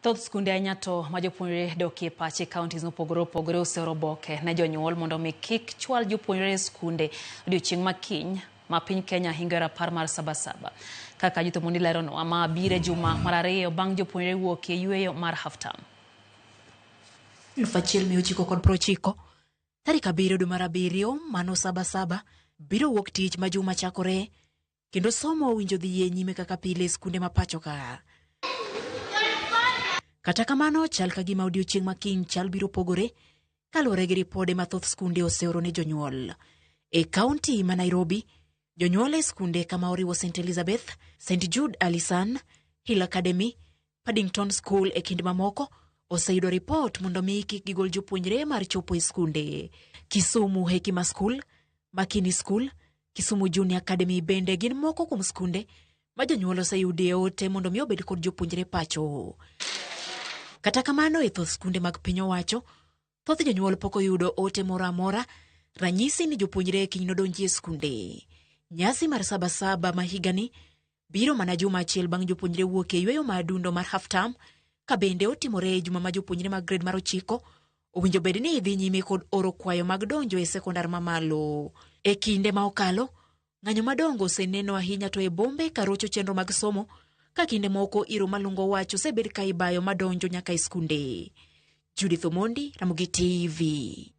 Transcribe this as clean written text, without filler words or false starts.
Thoth skunde ahinya to ma jopuonjre dokie pache counties mopogore opogore oseoro oboke ne jonyuol mondo mi kik chwal jopuonjre e skunde odiochieng' ma kiny ma piny Kenya hingo rapar mar Sabasaba. Kaka Judith Omondi leronwa, ma biro e juma mar ariyo bang' jopuonjre wuok e yueyo mar half term. 1990 tarik 7 dwe mar 7 mano Sabasaba biro wuok tich ma juma chakore kendo somo owinjo dhi yie nyime kaka pile e skunde ma pacho ka. Kata kamano chal ka gima odiochieng' ma kiny chal biro pogore kaluwore gi ripode ma thoth skunde oseoro ne jonyuol. E kaunti ma Nairobi, jonyuol e skunde kama oriwo St Elizabeth, St Jude Alisan, Hill Academy, Paddington School e kind mamoko oseyudo ripot mondo mi kik gigol jopuonjre mar chopo e skunde. Kisumu Hekima School, Makini School, Kisumu Junior Academy bende gin moko kuom skunde ma jonyuol oseyudie ote mondo mi obed kod jopuonjre pacho. Kata kamano e thoth skunde mag piny owacho, thoth jonyuol pok oyudo ote moro amora ranyisi ni jopuonjre kiny nodonji e skunde. Nyasi mar Sabasaba ma higani biro mana juma achiel bang' jopuonjre wuok e yueyo ma adundo mar half term, ka bende otimore e juma ma jopuonjre mag grade mar 9 owinjo bed ni idhi nyime kod oro kwayo mag donjo e sekondar mamalo. E kinde ma okalo, ng'anyo madongo oseneno ahinya to e bombe karocho chenro mag somo, ka kinde moko iro malungo wach osebed ka ibayo madonjo nyaka e skunde. Judith Omondi, Ramogi TV.